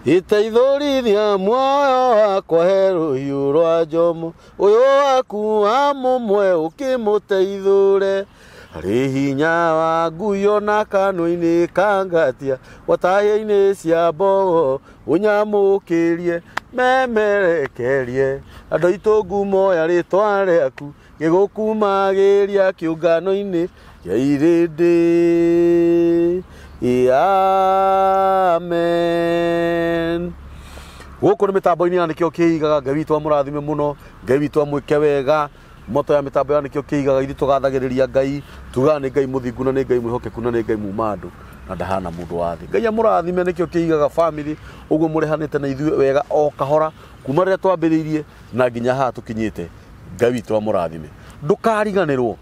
Iteithũrithia muoyo wakwa he rũhiũ rwa njomo ũyũ waku wa mũmwe ũkĩmũteithũre harĩ hinya wa nguyo na kanua-inĩ ka ngatia gwatahia-inĩ cia mbogo ũnyamũkĩrie memerekerie andũ aitũ ngumo ya rĩtwa rĩaku gĩgũkumagĩria kĩũngano-inĩ kĩa irĩndĩ. Amen. Gũkũ nĩ mĩtambo-inĩ ya nĩkĩo kĩigaga. Ngai witũ amũrathime mũno, Ngai witũ amwĩke wega. Moto ya mĩtambo ya nĩkĩo kĩigaga, ithuĩ tũgathagĩrĩria Ngai, tugaga nĩ Ngai mũthingu na nĩ Ngai mwĩhokeku na nĩ Ngai muma andũ na ndahana mũndũ wa thĩ. Ngai amũrathime. Nĩkĩo kĩigaga family ũguo mũrehanĩte na ithuĩ wega o kahora kuma rĩrĩa twambĩrĩirie na nginya haha tũkinyĩte. Ngai witũ amũrathime. Ndũkariganĩrwo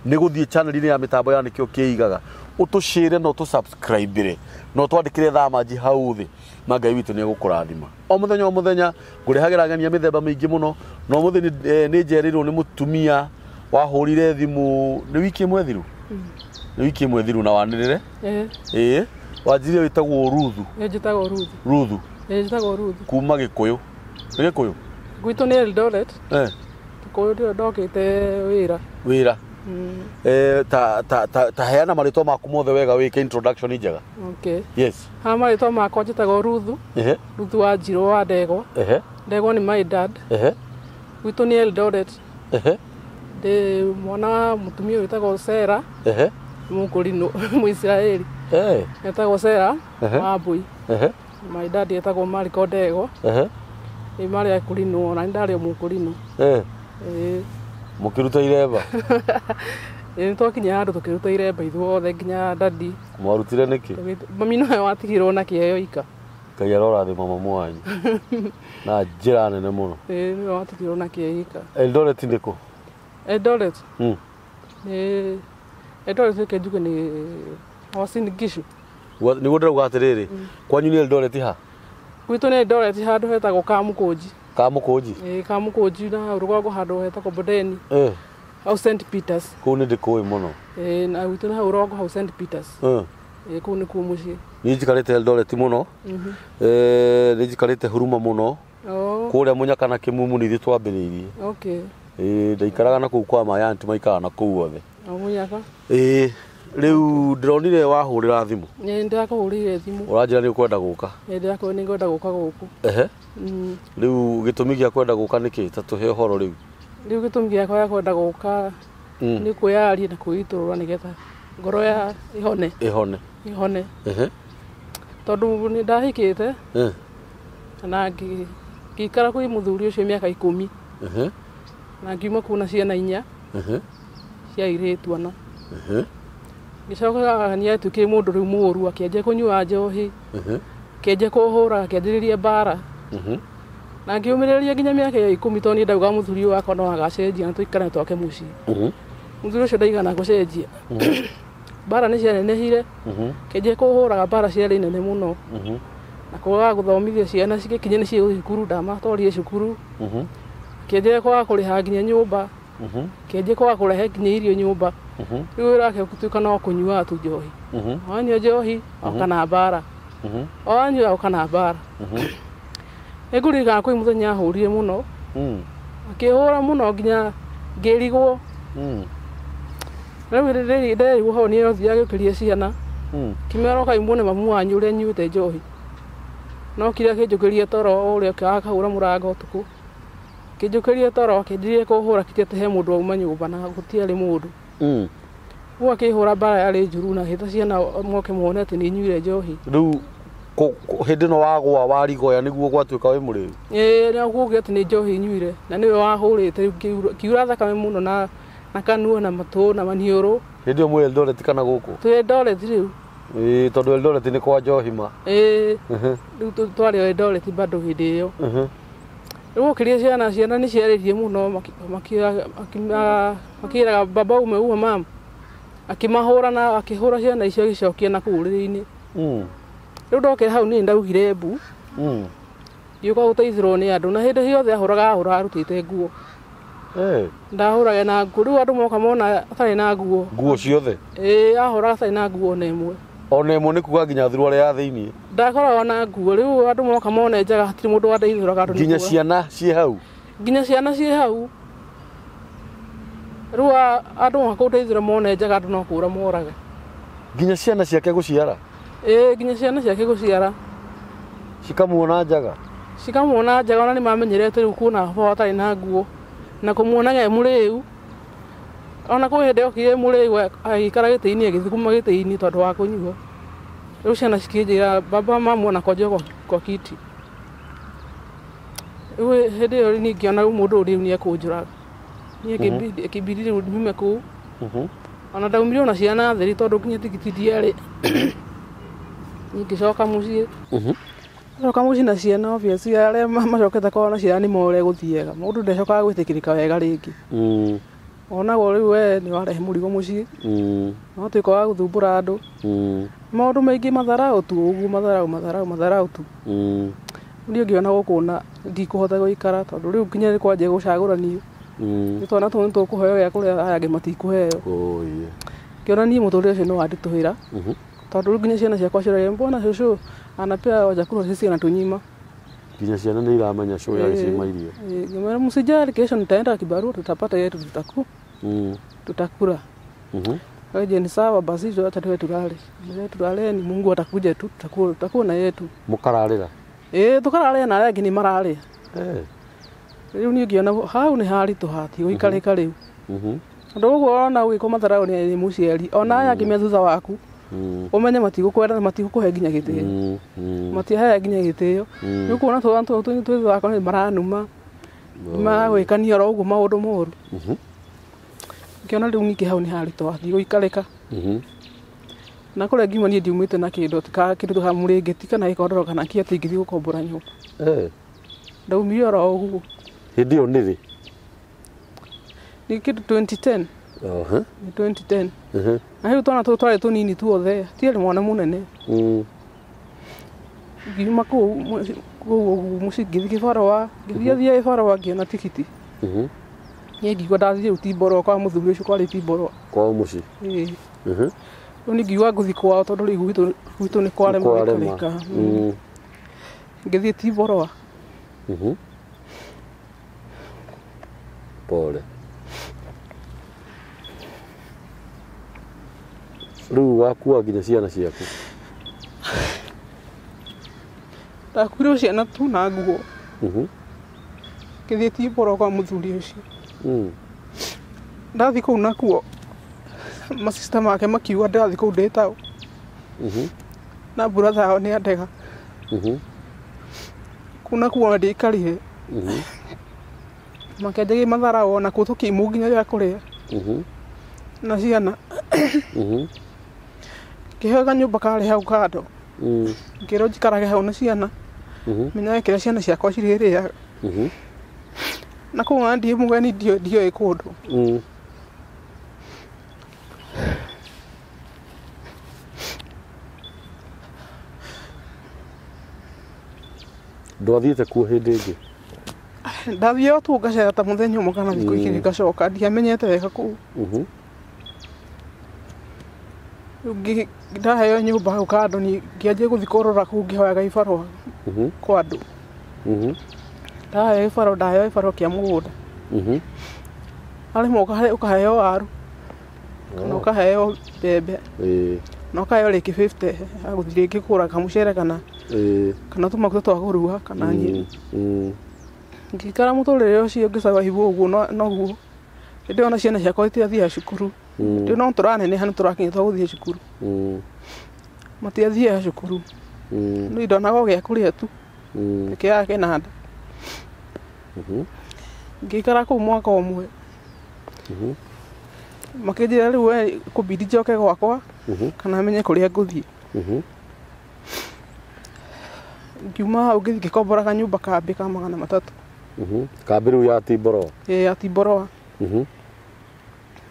nĩ gũthiĩ channel-inĩ ya mĩtambo ya nĩkĩo kĩigaga, ũtũshare na ũtũsubscribe na ũtwandĩkĩre thamanji hau thĩ, na Ngai witũ nĩ egũkũrathima. O mũthenya o mũthenya ngũrehagĩra ageni a mĩthemba mĩingĩ mũno, na ũmũthĩ nĩ njereirwo nĩ mũtumia wahũrire thimũ nĩ wiki ĩmwe thiru, nĩ wiki ĩmwe thiru, na wanĩrĩre. Ĩĩ, wanjirie wĩtagwo Ruthu. Nĩ njĩtagwo Ruthu. Ruthu. Nĩ njĩtagwo Ruthu. Kuma Gĩkũyũ, nĩ Gĩkũyũ? Gwitũ nĩ Eldoret. Gĩkũyũ ndĩo ndokĩte wĩra. Wĩra. Ta heana marĩtwa maku mothe wega, wĩke introduction njega. Okay. Yes. Ha marĩtwa makwa njĩtagwo Ruthu. Ruthu wa Njirũ wa Ndegwa. Ndegwa nĩ my dad. Gwitũ nĩ Eldoret. Ndĩ mwana wa mũtumia wĩtagwo Sera. Mũkũrinũ Mũisiraeli. Etagwo Sera Wambui. My dad etagwo Mariko Ndegwa. Nĩ marĩ akũrinũ, ona nĩ ndarĩ o mũkũrinũ. Ĩĩ. Mũkĩruta iremba? Ĩĩ, nĩ twakinya handũ tũkĩruta iremba ithuothe nginya daddy. Mwarutire nĩkĩ? Mami nowe watigirwo na kĩheo ika. Ngai arorathima mamu wanyu na njĩra nene mũno. Ĩĩ, nĩwe watigirwo na kĩheo ika. Eldoret nĩ kũ? Eldoret. Nĩ Eldoret, reke njuge nĩ Uasin Gishu. Nĩguo ndĩrauga atĩrĩrĩ, kwanyu nĩ Eldoret ha? Gwitũ nĩ Eldoret handũ hetagwo Kamũkũnji. Kamũkũnji? Ĩĩ, Kamũkũnji na rũgongo handũ hetagwo Bondeni. Hau St Peters. Kũu nĩ ndĩkũĩ mũno. Ĩĩ, na gwitũ nĩ hau rũgongo hau St Peters. Ĩĩ, kũu nĩkuo mũciĩ. Niĩ njikarĩte Eldoret mũno. Nĩ njikarĩte Huruma mũno. Kũrĩa Mũnyaka na Kĩmumu nĩ ithuĩ twambĩrĩirie. Ĩĩ, ndaikaraga na kũu kwa mayanti maikaraga na kũu othe. O Mũnyaka. Ĩĩ, rĩu ndĩronire wahũrĩra thimũ. Nĩ ndĩrakũhũrĩire thimũ. Ũranjĩra nĩ ũkwenda gũka. Nĩ ndĩrakũrĩ nĩ ngwenda gũka gũkũ. Rĩu gĩtũmi gĩa kwenda gũka nĩ kĩ? Ta tũhe ũhoro rĩu. Rĩu gĩtũmi gĩakwa gĩa kwenda gũka nĩ kwĩyaria na kwĩitũrũra nĩgetha ngoro ya ĩhone. Ĩhone. Ĩhone. Tondũ nĩ ndahikĩte na ngĩikara kwĩ mũthuri ũcio mĩaka 10. Na ngiuma kũu na ciana 4 cia airĩtu ana. Ngĩcoka nĩ atuĩkire mũndũ rĩu mũũru, akĩanjia kũnyua njohi, akĩanjia kũhũra, akĩanjĩrĩria mbara. Na ngĩũmĩrĩria nginya mĩaka ĩyo 10, tondũ niĩ ndauga mũthuri ũyũ wakwa no agacenjia na tũikare twake mũciĩ. Mũthuri ũcio ndaigana gũcenjia. Mbara nĩ cianenehire, akĩanjia kũhũraga, mbara ciarĩ nene mũno. Na kwaga gũthomithia ciana cigĩkinya nĩ cigũthiĩ cukuru, ndamatwarire cukuru. Akĩanjia kwaga kũrĩha nginya nyũmba. Akĩanjia kwaga kũrehe nginya irio nyũmba. Rĩu wĩra wake ũgĩtuĩka no kũnyuaga tu njohi. Wanyua njohi, oka na mbara. Wanyua, oka na mbara. Nĩngũririkana kwĩ mũthenya ahũrire mũno. Akĩhũra mũno nginya ngĩrigwo. Rĩu rĩrĩa nderirwo hau nĩ othire agĩũkĩria ciana. Kĩmera ũkai muone mamu wanyu ũrĩa anyuĩte njohi. No kire akĩnjũkĩria toro o ũrĩa akahũra mũrango ũtukũ. Akĩnjũkĩria toro, akĩnjĩrĩria kũhũra akĩnjĩra he mũndũ wauma nyũmba na gũtiarĩ mũndũ. Rĩu akĩhũra mbara yarĩ njũru na agĩta ciana moke mone atĩ nĩ nyuire njohi. Rĩu hĩndĩ ĩno wagũa warigoya nĩguo gwatuĩka wĩ mũrĩu? Ĩĩ, nĩ kuuga atĩ nĩ njohi nyuire na nĩwe wahũrĩte, rĩu ngiura thakame mũno na kanua na matũ na maniũrũ. Hĩndĩ ĩyo mwĩ Eldoret kana gũkũ? Twĩ Eldoret rĩu. Ĩĩ, tondũ Eldoret nĩ kwa njohi ma. Ĩĩ, rĩu twarĩ o Eldoret bado hĩndĩ ĩyo. Rĩu okĩria ciana, ciana nĩ ciarĩrire mũno, makĩraga baba umeua mama. Akĩmahũra na akĩhũra ciana icio agĩcokia na kũu ũrĩrĩ-inĩ. Rĩu ndokĩra hau niĩ ndaugire mbu. Ngĩũka gũteithĩrwo nĩ andũ, na hĩndĩ ciothe ahũraga ahũraga arutĩte nguo. Ndahũraga na nguo, rĩu andũ moka mona atarĩ na nguo. Nguo ciothe? Ĩĩ, ahũraga atarĩ na nguo ona ĩmwe. Ona ĩmwe nĩ kuga nginya thuruarĩ ya thĩinĩ. Ndakoragwo na nguo rĩu andũ moka mone njaga hatirĩ mũndũ wandeithũraga andũ nĩ Nginya kuga. ciana ciĩ hau. Nginya ciana ciĩ hau. Rĩu andũ moka kũndeithũra mone njaga andũ no kũra moraga. Nginya ciana ciake gũciara. Ĩĩ nginya ciana ciake gũciara. Cikamuona njaga. Cikamuona njaga ona nĩ mamenyerete rĩu kuona baba atarĩ na nguo. Na kũmuonaga e mũrĩu. Ona kwĩ hĩndĩ okire e mũrĩu agĩikara gĩtĩ-inĩ agĩthuguma gĩtĩ-inĩ tondũ wa kũnyua. Rĩu ciana cikĩnjĩra baba mamu anakojoa kwa kiti. Rĩu hĩndĩ ĩyo niĩ ngĩona rĩu mũndũ ũyũ rĩu nĩ ekũnjũraga. Niĩ ngĩbidi rĩu nyume kũu. Ona ndaumire ona ciana theri tondũ nginya tigiti ndiarĩ. Niĩ ngĩcoka mũciĩ. Coka mũciĩ na ciana obviously arĩa macokete kwao na ciana nĩ moĩ ũrĩa gũthiaga. Mũndũ ndacokaga gwĩtĩkĩrĩka wega rĩngĩ. Onagwo rĩu we nĩ warehe mũrigo mũciĩ. No tuĩka wa gũthumbũra andũ. Maũndũ maingĩ matharaũ tu ũguo matharaũ matharaũ matharaũ tu. Niĩ ngĩona gũkũ na ndikũhota gũikara tondũ rĩu nginya nĩ kwanjia gũcagũranio. Nĩ twana tũu nĩ tũkũheo gĩa kũrĩa aya angĩ matikũheo. Ngĩona niĩ mũtũrĩre ũcio nĩ wanditũhĩra. Tondũ rĩu nginya ciana ciakwa cioragia mbona cũcũ anapewa chakula sisi anatunyima. Nginya ciana nĩ iramenya cũcũ agĩcima irio. Ngĩmwĩra msijali kesho nitaenda kibarua tutapata yetu tutakula. Kaje ni sawa basi acha tuwe tulale. Mzee tulale ni Mungu atakuja tu tutakuwa na yetu. Mukararira. Tukararira na arĩa angĩ nĩ mararĩa. Rĩu niĩ ngĩona hau nĩ haritũ hati gũikarĩka rĩu. Tondũ ũguo ona ũgĩkwo matharaũ nĩ mũciari ona aya angĩ me thutha waku. Ũmenye matigũkwenda na matigũkũhe nginya gĩtĩo. Matiheaga nginya gĩtĩo. Nĩ ũkuona twana tũtũ twĩ thutha wakwa nĩ maranuma. Maragwĩkania oro ũguo maũndũ moru. Ngĩona rĩu ningĩ hau nĩ haritũ hati gũikarĩka. Na kũrĩa ngiuma niĩ ndiumĩte na kĩndũ kĩndũ ta mũrĩngĩti kana gĩkondoro kana kĩ atĩ ingĩthiĩ gũkombora nyũmba. Ndaumire oro ũguo. Hĩndĩ ĩyo nĩ rĩ? Nĩ kĩndũ 2010. Nĩ 2010. Na rĩu twana tũtũ twarĩ tũnini tuothe, hatiarĩ mwana mũnene. Ngiuma kũu mũciĩ ngĩthiĩ kĩbarũa, ngĩthiĩ gĩbarũa ngĩona tigiti. Niĩ ngiigua ndathiĩ rĩu Timboroa kwa mũthuri ũcio kwarĩ Timboroa. Kwao mũciĩ? Ĩĩ. Rĩu niĩ ngiuga ngũthiĩ kwao tondũ rĩu gwitũ nĩ kwarema gũikarĩka. Ngĩthiĩ Timboroa. Pole. Rĩu wakua nginya ciana ciaku? Ndakuire ciana tu na nguo. Ngĩthiĩ Timboroa kwa mũthuri ũcio. Ndathiĩ kũu nakuo masista make makiuga ndĩrathiĩ kũu ndĩ tao. Na brother yao nĩ andega. Kũu nakuo ona ndiaikarire. Makĩanjagia matharaũ ona kuo tũkĩimwo nginya gĩa kũrĩa. Na ciana. Ngĩheo kanyũmba karĩ hau kando. Ngĩrwo njikarage hau na ciana. Menyage kĩrĩa ciana ciakwa cirĩrĩaga. Na kũu ona ndiĩ mũgeni ndioĩ kũndũ. Ndwathiĩte kuo hĩndĩ ĩngĩ? Ndathiaga tu ngacera ta mũthenya ũmwe kana thikũ igĩrĩ ngacoka, ndiamenyete wega kũu. Rĩu ndaheo nyũmba hau kando ngĩanjia gũthiĩ kũrora kũu ngĩhoyaga ibarũa kwa andũ. Ndaheo ibarũa ndaheo ibarũa kĩa mũgũnda. Harĩ ũkaheo waru kana ũkaheo mbembe na ũkaheo rĩngĩ 50 ya gũthiĩ rĩngĩ kũgũra kamũcere kana kana tũmaguta twa kũruga kana nyeni. Ngĩikara mũtũrĩre ũcio ngĩsurvive ũguo noguo. Hĩndĩ ĩyo ona ciana ciakwa itiathiaga cukuru. Rĩu no tũraneneha nĩ tũrakinya twa gũthiĩ cukuru. Matiathiaga cukuru. Niĩ ndonaga o gĩa kũrĩa tu. Gĩkĩaga kĩnanda. Ngĩikara kũu mwaka ũmwe. Makĩnjĩra rĩu we kũbidi njoke gwakwa kana menye kũrĩa ngũthiĩ. Ngiuma hau ngĩthiĩ ngĩkombora kanyũmba kambĩ ka 300. Kambĩ rĩu ya Timboroa? Ĩĩ ya Timboroa.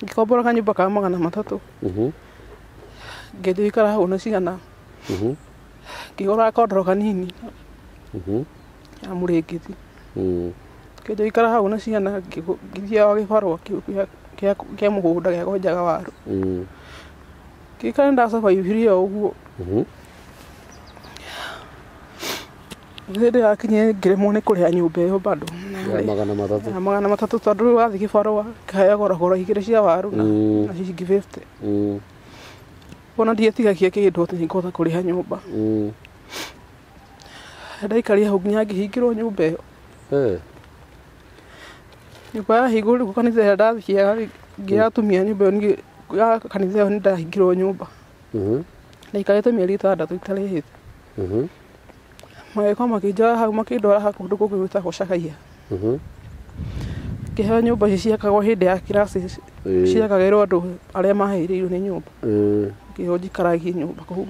Ngĩkombora kanyũmba ka 300. Ngĩthiĩ gũikara hau na ciana. Ngĩgũra gakondoro kanini. Ya mũrĩngĩti. Ngĩthiĩ gũikara hau na ciana ngĩthiaga gĩbarũa kĩu kĩa mũgũnda gĩa kwenjaga waru. Ngĩikara nĩndasurvive o ũguo. Hĩndĩ yakinyire ngĩremwo nĩ kũrĩha nyũmba ĩyo bado. Ya 300. Ya 300 tondũ rĩu wathiĩ kĩbarũa kĩheo gorogoro 2 cia waru na ciringi 50. Ona ndietigagia kĩndũ atĩ nĩngũhota kũrĩha nyũmba. Ndaikarire hau nginya ngĩhingĩrwo nyũmba ĩyo. Nyũmba yahingũrirwo kanitha ĩrĩa ndathiaga ngĩatumia nyũmba ĩyo ningĩ ya kanitha ĩyo nĩndahingĩrwo nyũmba. Ndaikarĩte mĩeri 6 itarĩhĩte. Magĩkorwo makĩnjoya hau makĩndwara kũndũ kũngĩ gwĩtagwo Cakaia. Ngĩheo nyũmba ici ciakagwo hĩndĩ ya kĩraci ciakagĩrwo andũ arĩa mahĩrĩirwo nĩ nyũmba. Ngĩheo njikaragie nyũmba kũu.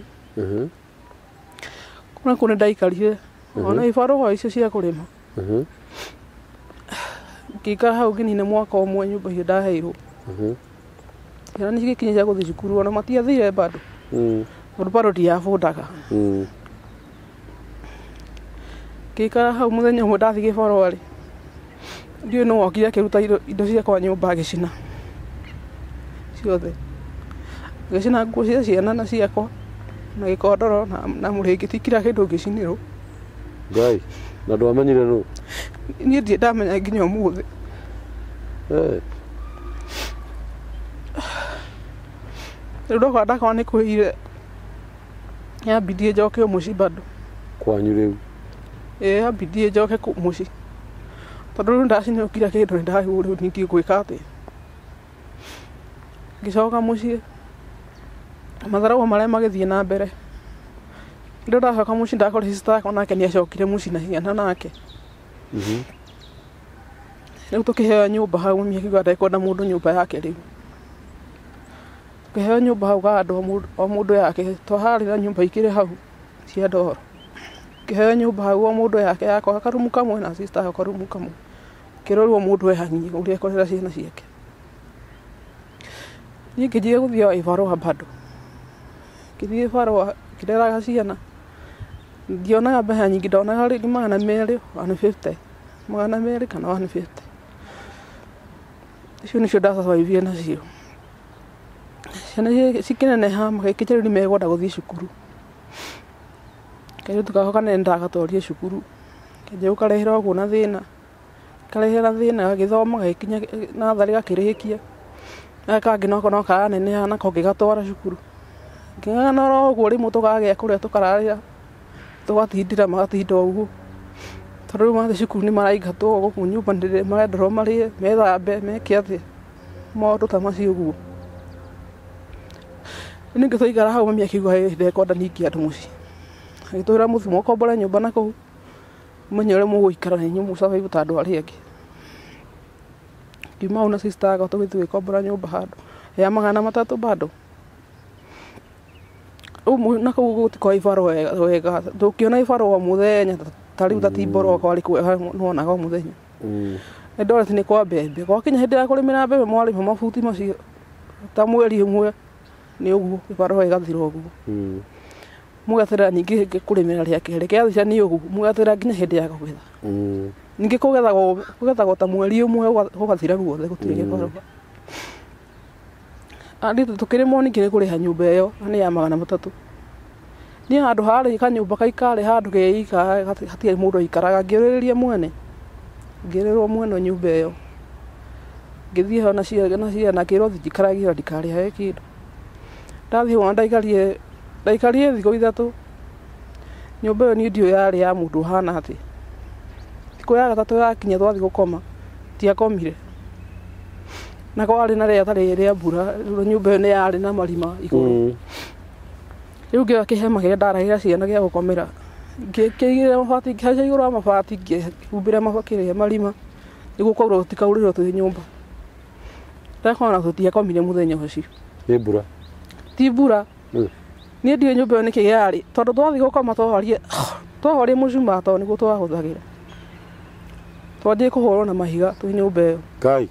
Kũu nakuo nĩndaikarire ona ibarũa icio cia kũrĩma. Ngĩikara hau ngĩnina mwaka ũmwe nyũmba icio ndaheirwo. Ciana nĩcigĩkinya cia gũthiĩ cukuru ona matiathire bado. Tondũ bado ndiabundaga. Ngĩikara hau mũthenya ũmwe ndathiĩ gĩbarũa rĩ, ndiũĩ nũ wokire akĩruta indo ciakwa nyũmba agĩcina ciothe. Agĩcina nguo cia ciana na ciakwa na gĩkondoro na mũrĩngĩti kila kĩndũ ngĩcinĩrwo. Ngai, na ndwamenyire nũ? Niĩ ndirĩ ndamenya nginya ũmũthĩ. Rĩu ndoka ndakora nĩ kwĩire yambindie njoke mũciĩ bado. Kwanyu rĩu? Ĩĩ yambindie njoke mũciĩ. Tondũ rĩu ndacinĩrwo kila kĩndũ nĩndahĩrwo rĩu ningĩ ngwĩka atĩa. Ngĩcoka mũciĩ matharau marĩa magĩthiĩ na mbere. Rĩu ndacoka mũciĩ ndakora sister yakwa nake nĩacokire mũciĩ na ciana nake. Rĩu tũkĩheo nyũmba hau mami akiuga ndekwenda mũndũ nyũmba yake rĩu. Tũkĩheo nyũmba hau kando o mũndũ yake twaharĩ na nyũmba ikĩrĩ hau cia ndoro. Ngĩheo nyũmba hau o mũndũ yake yakwa karumu kamwe na sister yakwa karumu kamwe. Kĩrorwo mũndũ ehang'ie ũrĩa ekorera ciana ciake. Niĩ ngĩnjia gũthiĩ ibarũa bado. Ngĩthiĩ ibarũa ngĩreraga ciana. Ndionaga mbeca nyingĩ ndonaga rĩngĩ 200, 150, 200 kana 150. Icio nĩcio ndasurvivire nacio. Ciana cikĩneneha magĩkinya rĩu nĩmekwenda gũthiĩ cukuru. Kairĩtu gakwa kanene nĩndagatwarire cukuru. Kĩanjia gũkarehera ũguo na thĩna. Karehera thĩna gagĩthoma gagĩkinya natharĩ gakĩrĩkia. Gaka kangĩ nako no karaneneha nako ngĩgatwara cukuru. Ngĩng'ang'ana oro ũguo rĩmwe tũkagĩa kũrĩa tũkararĩra tũgatindĩra magatinda ũguo. Tondũ rĩu mathiĩ cukuru nĩmaraingatwo gũkũ nyũmba marenderwo marĩe, methambe, meke atĩa, maũndũ ta macio ũguo. Ningĩ twaikara hau mami akiuga ndekwenda ningĩ andũ mũciĩ. Agĩtwĩra mũthiĩ mũkombore nyũmba na kũu mũmenye ũrĩa mũgũikara na inyuĩ mũsurvive ta andũ arĩa angĩ. Ngiuma hau na sister yakwa tũgĩthiĩ tũgĩkombora nyũmba handũ ya 300 bado. Rĩu na kũu gũtikoragwo ibarũa wega, ndũngĩona ibarũa mũthenya ta rĩu ta Timboro kwarĩ kwega nĩwonaga o mũthenya. Eldoret nĩ kwa mbembe, gwakinya hĩndĩ ya kũrĩmĩra mbembe mwarĩma mabuti macio ta mweri ũmwe nĩ ũguo ibarũa ĩgathira ũguo. Mũgeterera ningĩ kũrĩmĩra rĩa kerĩ, kĩathira nĩ ũguo mũgeterera nginya hĩndĩ ya kũgetha. Ningĩ kũgethagwo ta mweri ũmwe gũgathira guothe gũtirĩ gĩbarũa. Andũ tũkĩrĩmwo ningĩ nĩ kũrĩha nyũmba ĩyo na nĩ ya 300. Niĩ handũ harĩ kanyũmba kaikarĩ handũ geika hatirĩ mũndũ aikaraga ngĩũrĩrĩria mwene. Ngĩrĩrwo mwene nyũmba ĩyo. Ngĩthiĩ ho na ciana ngĩrwo thiĩ njikaragie ndikarĩhage kĩndũ. Ndathiĩ ho ndaikarire thikũ 3. Nyũmba ĩyo niĩ ndiũĩ yarĩ ya mũndũ ũhana atĩa. Thikũ ya gatatũ yakinya twathiĩ gũkoma ndiakomire. Na kwarĩ na rĩera rĩrĩ rĩa mbura rĩu nyũmba ĩyo nĩ yarĩ na marima igũrũ. Rĩu ngĩoya kĩhema kĩrĩa ndarahĩra ciana gĩa gũkomera. Ngĩigĩrĩra mabati, ngĩhaica igũrũ wa mabati ngĩhumbĩra kĩrĩa marima nĩguo kwaura gũtikaurĩrwo twĩ nyũmba. Ndakona tũtiakomire mũthenya ũcio. Nĩ mbura? Ti mbura. Niĩ ndiũĩ nyũmba ĩyo nĩkĩ yarĩ tondũ twathiĩ gũkoma twahorie mũcumaa tondũ nĩguo twahũthagĩra. Twanjie kũhũrwo na mahiga twĩ nyũmba ĩyo. Ngai.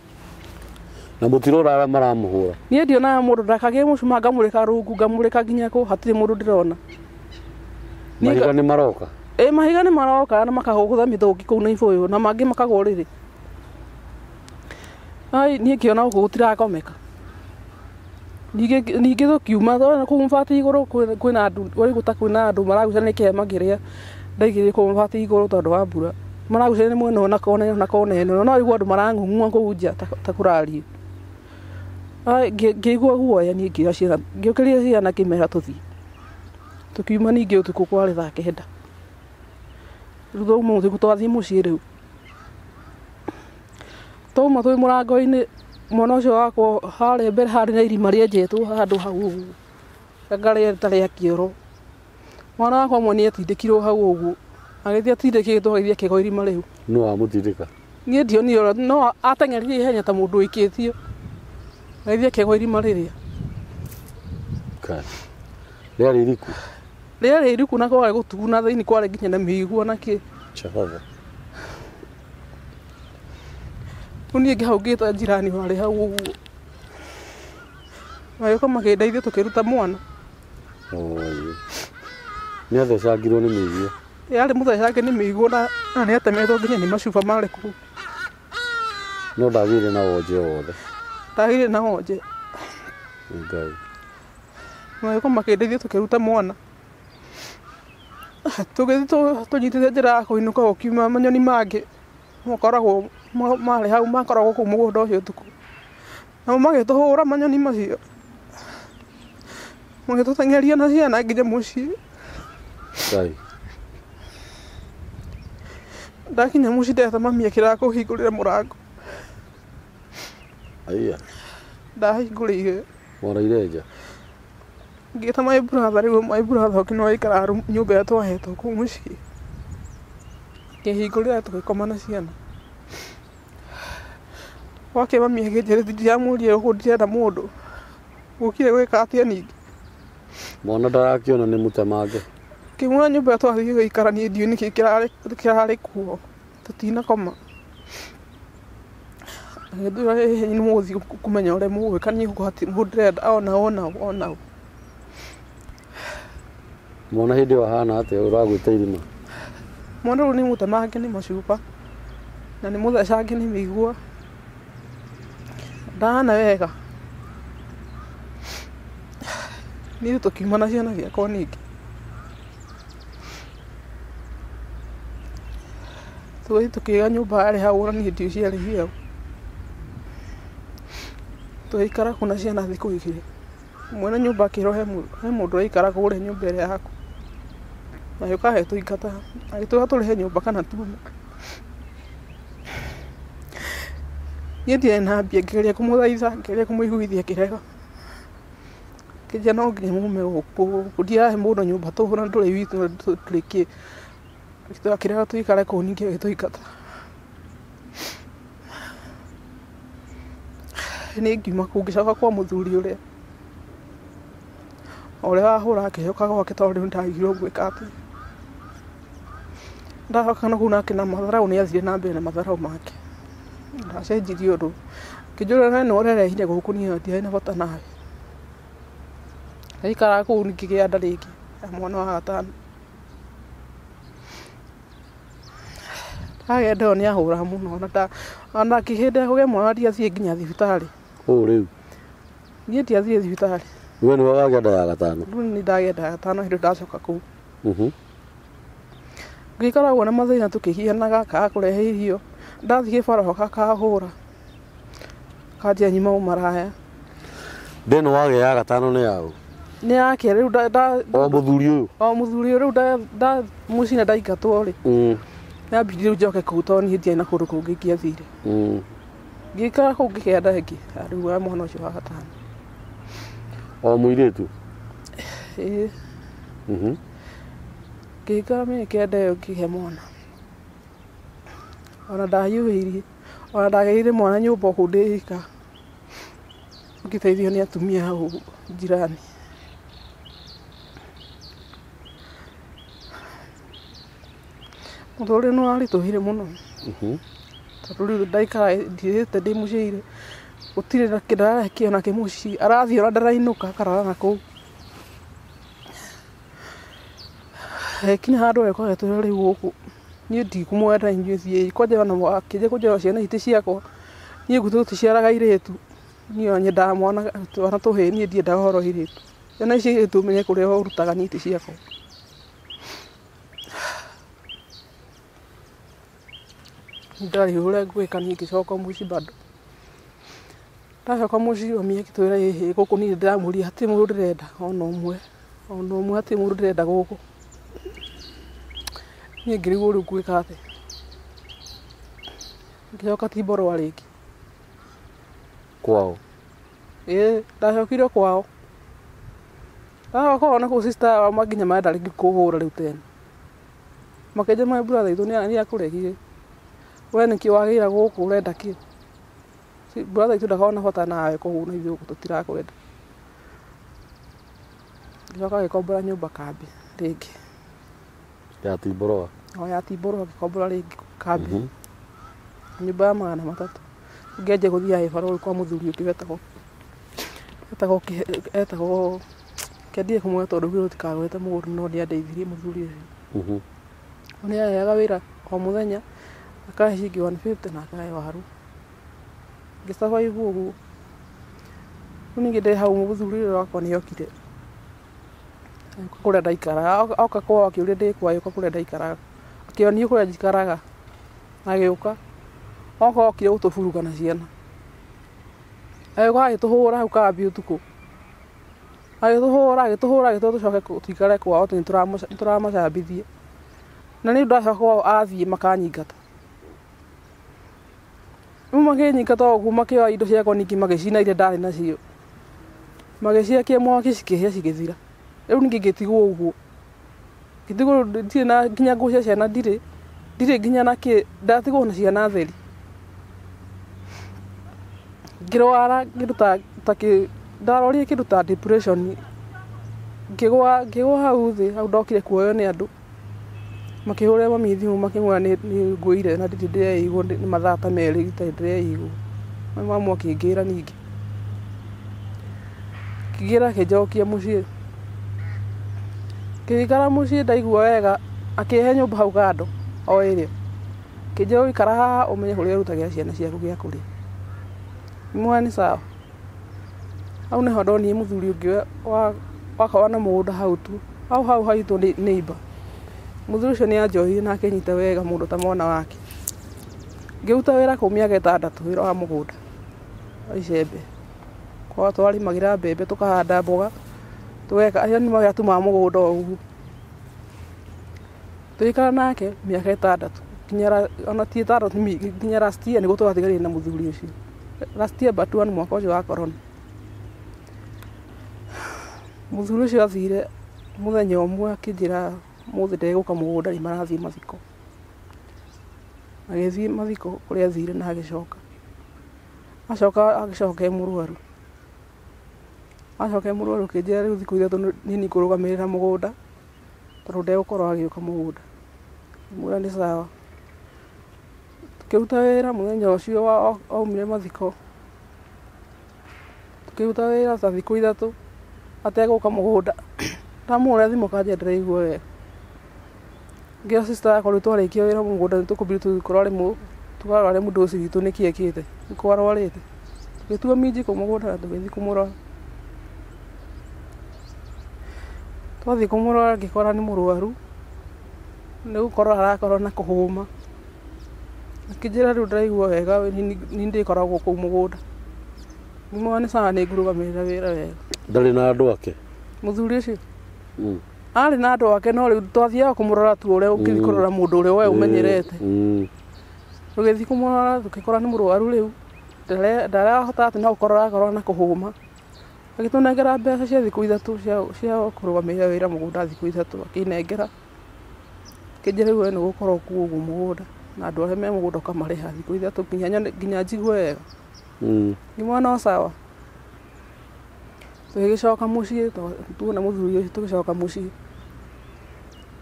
Na mũtirora arĩa maramũhũra? Niĩ ndionaga mũndũ ndakagie mũcumaa ngamũrĩka rungu ngamũrĩka nginya kũ hatirĩ mũndũ ndĩrona. Mahiga nĩ maroka? Ĩĩ mahiga nĩ maroka na makahũgũtha mĩthũngĩ kũu na ibũyũ na mangĩ makagwa ũrĩrĩ. Ai niĩ ngĩona gũkũ gũtirakomeka. Ningĩ tũkiuma kũu mabati igũrũ kwĩna andũ ũrĩ kwĩna andũ maragucania nĩ kĩhema kĩrĩa ndaigĩrĩire kũu mabati igũrũ tondũ wa mbura. Maragucania nĩ mwena ũyũ na kona ĩno na kona ĩno. No ũraigua andũ marang'ung'ua kũu nja ta kũrario. Ngĩigua guoya niĩ ngĩoya ciana, ngĩũkĩria ciana ngĩmera tũthiĩ. Tũkiuma ningĩ ũtukũ kwarĩ thaa 9. Rĩu twauma ũtukũ twathiĩ mũciĩ rĩu. Twauma twĩ mũrango-inĩ mwana ũcio wakwa harĩa mbere harĩ na irima rĩenjetwo handũ hau ũguo. Anga rĩa ta rĩa kĩoro. Mwana wakwa ũmwe nĩ atindĩkirwo hau ũguo. Agĩthiĩ atindĩkĩtwo agĩthiĩ akĩgwa irima rĩu. Nũ wamũtindĩka? Niĩ ndionire no ateng'erire ihenya ta mũndũ ũikĩtio. Agĩthiĩ akĩgwa irima rĩrĩa. Kai. Rĩarĩ iriku? Rĩarĩ iriku na kwarĩ gũtuku na thĩinĩ kwarĩ nginya na mĩigua na kĩ. Jehova. Rĩu niĩ hau ngĩta njirani warĩ hau ũguo. Magĩũka makĩndeithia tũkĩruta mwana. Nĩ athecangirwo nĩ mĩigua? Yarĩ mũthecange nĩ mĩigua na nĩ atemetwo nginya nĩ macuba marĩ kũu. No ndagĩire na wonje o wothe? Ndagĩire na wonje. Ngai. Magĩũka makĩndeithia tũkĩruta mwana. Tũgĩthiĩ tũnyitĩte njĩra ya kũinũka gũkiuma manyoni mangĩ makoragwo marĩ hau makoragwo kũu mũgũnda ũcio ũtukũ. Nao magĩtũhũra manyoni macio. Magĩtũteng'eria na ciana nginya mũciĩ. Ngai. Ndakinya mũciĩ ndeta mami akĩrega kũhingũrĩra mũrango. Aiya. Ndahingũrĩire. Mwaraire nja? Ngĩta my brother rĩu my brother ũngĩ nĩwe waikaraga nyũmba ĩrĩa twahetwo kũu mũciĩ. Akĩhingũrĩra tũgĩkoma na ciana. Gwake mami akĩnjĩra ndiramũria gũkũ ndirenda mũndũ. Gũkire gwĩka atĩa ningĩ? Mwana ndarakĩona nĩ mũtemange. Ngĩmuona nyũmba ĩrĩa twathiĩ gũikara niĩ ndiũĩ nĩkĩ kĩrarĩ kuo. Tũtinakoma. Agĩtwĩra hihi nĩ mũgũthiĩ kũmenya ũrĩa mũgwĩka niĩ gũkũ hatirĩ mũndũ ndĩrenda ona ona ona. Mwana hĩndĩ ĩyo ahana atĩa ũragwĩte irima? Mwana rĩu nĩ mũtemange nĩ macuba na nĩ mũthecange nĩ mĩigua. Ndahana wega. Niĩ tũkiuma na ciana ciakwa ningĩ. Tũgĩthiĩ tũkĩiga nyũmba yarĩ hau na niĩ ndiũĩ ciarĩ hau. Tũgĩikara kũu na ciana thikũ 2. Mwene nyũmba akĩrwo he mũndũ ũraikara kũrĩa nyũmba ĩrĩa yaku. Agĩũka agĩtũingata agĩtwĩra tũrĩhe nyũmba kana tuume. Niĩ ndiarĩ na mbia ngĩgeria kũmũthaitha ngĩgeria kũmũiguithia akĩrega. Akĩnjĩra no nginya mume gũkũ ndirahe mũndũ nyũmba tũhũ na ndũrĩ witũ na ndũrĩ kĩ. Akĩrega tũikare kũu ningĩ agĩtũingata. Niĩ ngiuma kũu ngĩcoka kwa mũthuri ũrĩa. Ũrĩa wahũraga akĩcoka gwake tondũ rĩu nĩndagirwo gwĩka atĩa. Ndacoka na kũu nake na matharaũ nĩ athire na mbere na matharaũ make. Ndacenjirie ũndũ. Akĩnjũria we nĩwe ũrerehire gũkũ niĩ ndiarĩ na bata nawe. Ndaikaraga kũu ngĩgĩa nda rĩngĩ ya mwana wa gatano. Ndagĩa nda ĩyo nĩ ahũraga mũno ona hĩndĩ ya kũgĩa mwana ndiathiĩ nginya thibitarĩ. Ũũ rĩu? Niĩ ndiathiĩ thibitarĩ. We nĩwe wagĩa nda ya gatano? Rĩu nĩ ndagĩa nda ya gatano hĩndĩ ndacoka kũu. Ngĩikara ũguo na mathĩna tũkĩhianaga kaga kũrehe irio. Ndathiĩ kĩbaro kakahũra. Kanjia nyuma ũmaraya. Nda ĩno wagĩa ya gatano nĩ yaũ? Nĩ yake rĩu O mũthuri ũyũ? O mũthuri ũyũ rĩu mũciĩ nĩ ndaingatwo rĩ. Nyambirie rĩu njoke kũu tondũ niĩ ndiarĩ na kũndũ kũngĩ ingĩathire. Ngĩikara kũu ngĩgĩa nda ĩngĩ rĩu ya mwana ũcio wa gatano. O mũirĩtu? Ĩĩ. Ngĩikara mĩaka ĩyo ĩyo ngĩgĩa mwana. Ona ndahiũhĩirie, ona ndagĩrĩire mwana nyũmba kũu ndĩ ika. Ngĩteithio nĩ atumia hau njirani. Mũtũrĩre nĩ waritũhire mũno. Tondũ rĩu ndaikara ndirĩte ndĩ mũciĩ gũtirĩ na kĩndũ ararehe ona kĩ mũciĩ arathiĩ ona ndarainũka akarara na kũu. Kinya handũ agĩũka agĩtwĩra rĩu gũkũ niĩ ndikũmwenda inyuĩ thiĩi kwanja ona akĩnjia kũnjĩra ciana ici ti ciakwa niĩ gwitũ tũticiaraga airĩtu. Niĩ nyendaga mwana twana tũhĩĩ, niĩ ndiendaga ũhoro wa airĩtu. Ciana ici airĩtu ũmenye kũrĩa ũrutaga niti ciakwa. Ndarĩ ũrĩa ngwĩka niĩ ngĩcoka mũciĩ bado. Ndacoka mũciĩ mami agĩtwĩra ĩhĩ gũkũ niĩ ndĩramũria hatirĩ mũndũ ndĩrenda ona ũmwe. Ona ũmwe hatirĩ mũndũ ndĩrenda gũkũ. Niĩ ngĩrigwo rĩu ngwĩka atĩa. Ngĩcoka Timborwa rĩngĩ. Kwao? Ĩĩ, ndacokire kwao. Ndacoka kwao na kũu sister yao nginya marenda rĩngĩ kũhũra rĩu tena. Makĩnjĩra my brother itũ nĩ akũregire. We nĩkĩ wagĩra gũkũ ũrenda kĩ? Brother itũ ndakoragwo na bata nawe koguo na ithuĩ gũkũ tũtirakwenda. Ngĩcoka ngĩkombora nyũmba kambĩ rĩngĩ. Ya Timborwa? O ya Timborwa ngĩkombora rĩngĩ kambĩ. Nyũmba ya 300. Ngĩanjia gũthiaga gĩbarũa kwa mũthuri ũngĩ wetagwo kĩandige kũmwĩra tondũ augire tũtikagwete mũndũ no nĩandeithirie mũthuri ũcio. Nĩ aheaga wĩra o mũthenya akahe ciringi 150 na akahe waru. Ngĩ survive ũguo. Rĩu ningĩ ndĩ hau mũthuri ũyũ wakwa nĩokire. Agĩũka kũrĩa ndaikaraga, oka kwao akĩũria ndĩ kũ, agĩũka kũrĩa ndaikaraga. Akĩonio kũrĩa njikaraga, agĩũka. Oka okire gũtũburuga na ciana. Agĩũka agĩtũhũra hau kambĩ ũtukũ. Agĩtũhũra agĩtũhũra agĩtwĩra tũcoke tũikare kwao atĩ nĩtũramacambithia. Na niĩ ndacoka kwao athiĩ makanyingata. Rĩu makĩnyingata ũguo makĩoya indo ciakwa ningĩ magĩcina iria ndarĩ nacio. Magĩciakia mwaki cikĩhĩa cigĩthira. Rĩu ningĩ ngĩtigwo ũguo. Ngĩtigwo ndirĩ na nginya nguo cia ciana ndirĩ. Ndirĩ nginya na kĩ, ndatigwo na ciana theri. Ngĩrwara kĩndũ ta ndarwarire kĩndũ ta depression. Ngĩgwa hau thĩ, hau ndokire kuoywo nĩ andũ. Makĩhũrĩra mami thimũ makĩmwĩra nĩ ngũire na ndirĩ ndĩreigua nĩ mathaa ta merĩ itarĩ ndĩreigua. Mamu akĩngĩra ningĩ. Akĩngĩra akĩnjokia mũciĩ. Ngĩikara mũciĩ ndaigua wega, akĩhe nyũmba hau kando o ĩrĩa. Akĩnjĩra ũikara haha ũmenye kũrĩa ũrutagĩra ciana ciaku gĩa kũrĩa. Ngĩmwĩra nĩ sawa. Hau nĩho ndonire mũthuri ũngĩ wakoragwo na mũgũnda hau tu. Hau hau haitũ neighbor. Mũthuri ũcio nĩ anjohire na akĩnyita wega mũndũ ta mwana wake. Ngĩruta wĩra kũu mĩaka 6 wĩra wa mũgũnda wa icembe. Kwa twarĩmagĩra mbembe tũkahanda mboga tũgeka acio nĩ mawĩra tu ma mũgũnda o ũguo. Tũgĩikara nake mĩaka 6 nginya ona ti 6 nginya last year nĩguo twatiganire na mũthuri ũcio. Last year but one mwaka ũcio wa corona. Mũthuri ũcio athire mũthenya ũmwe akĩnjĩra mũthĩ ndegũka mũgũnda nĩ marathiĩ mathiko. Agĩthiĩ mathiko kũrĩa athire na agĩcoka. Acoka agĩcoka e mũrwaru. Acoka e mũrwaru akĩnjĩra rĩu thikũ 3 niĩ nĩngũrũgamĩrĩra mũgũnda tondũ ndegũkorwo agĩũka mũgũnda. Ngĩmwĩra nĩ sawa. Tũkĩruta wĩra mũthenya ũcio aumire mathiko. Tũkĩruta wĩra ta thikũ 3 ategũka mũgũnda. Ndamũhũrĩra thimũ akanjĩra ndĩraigua wega. Ngĩra sister yakwa rĩu twarĩkia wĩra mũgũnda nĩtũkũbidi tũthiĩ tũkarore mũndũ ũcio witũ nĩkĩ ekĩte, nĩkũ arwarĩte. Tũgĩtua minji kũu mũgũnda na tũgĩthiĩ kũmũrora. Twathiĩ kũmũrora ngĩkora nĩ mũrwaru, nĩ gũkorora arakorora na kũhũma. Akĩnjĩra rĩu ndĩraigua wega niĩ ndĩkoragwo kũu mũgũnda. Ngĩmwĩra nĩ sawa nĩngũrũgamĩrĩra wĩra wega. Ndarĩ na andũ ake? Mũthuri ũcio? Arĩ na andũ ake no rĩu twathiaga kũmũrora tu ũrĩa ũngĩthiĩ kũrora mũndũ ũrĩa we ũmenyerete. Tũgĩthiĩ kũmũrora tũgĩkora nĩ mũrwaru rĩu. Ndarahota atĩ no gũkorora arakorora na kũhũma. Agĩtũnengera mbeca cia thikũ 3 cia kũrũgamĩrĩra wĩra mũgũnda thikũ 3 akĩnengera. Akĩnjĩra rĩu we nĩũgũkorwo kuo ũguo mũgũnda na andũ arĩa me mũgũnda ũkamarĩha thikũ 3 nginya njigue wega. Ngĩmwĩra no sawa. Tũgĩgĩcoka mũciĩ tuona mũthuri ũcio tũgĩcoka mũciĩ.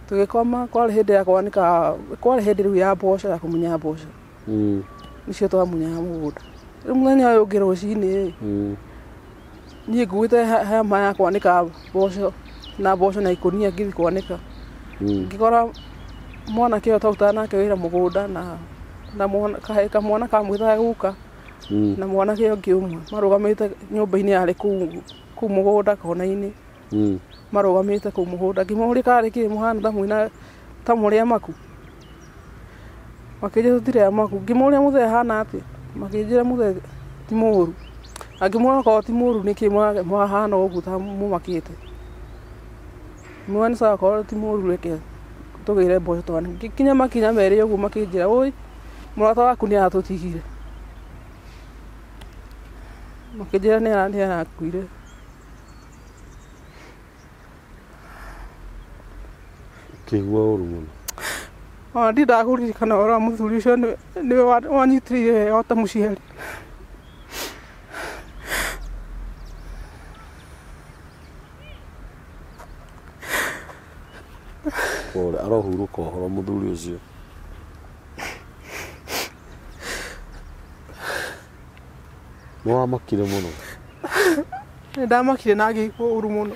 Tũgĩkoma kwarĩ hĩndĩ ya kwanĩka kwarĩ hĩndĩ rĩu ya mboco ya kũmunya mboco. Nĩcio twamunyaga mũgũnda. Rĩu mũthenya ũyũ ũngĩ rũcinĩ niĩ nguĩte hema ya kwanĩka mboco na mboco na ikũnia ngĩthiĩ kwanĩka. Ngĩkora mwanake ũyũ twarutaga nake wĩra mũgũnda na kamwana kamwĩtaga guka Na mwanake ũngĩ ũmwe marũgamĩte nyũmba-inĩ yarĩ kũu mũgũnda kona-inĩ. Marũgamĩte kũu mũgũnda ngĩmoria karĩ kĩ mũhana ta mwĩna ta mũrĩ amaku. Makĩnjĩra tũtirĩ amaku. Ngĩmoria mũthee ahana atĩa, makĩnjĩra mũthee ti mũũru. Angĩmwona okorwo ti mũũru nĩkĩ mũrahana ũguo ta mũmakĩte. Mwe nĩ sawa okorwo ti mũũru reke tũgĩre mboco twane. Ngĩkinya makinya merĩ ũguo makĩnjĩra ũi mũrata waku nĩ aratũtigire. Makĩnjĩra nĩ arakuire. Kĩigua ũru mũno. Ona ndindaga kũririkana ũhoro wa mũthuri ũcio nĩwe wanyitĩrĩire wega o ta mũciari. Pole, arohurũka ũhoro mũthuri ũcio. Nĩ wamakire mũno? Nĩ ndamakire na ngĩigua ũru mũno.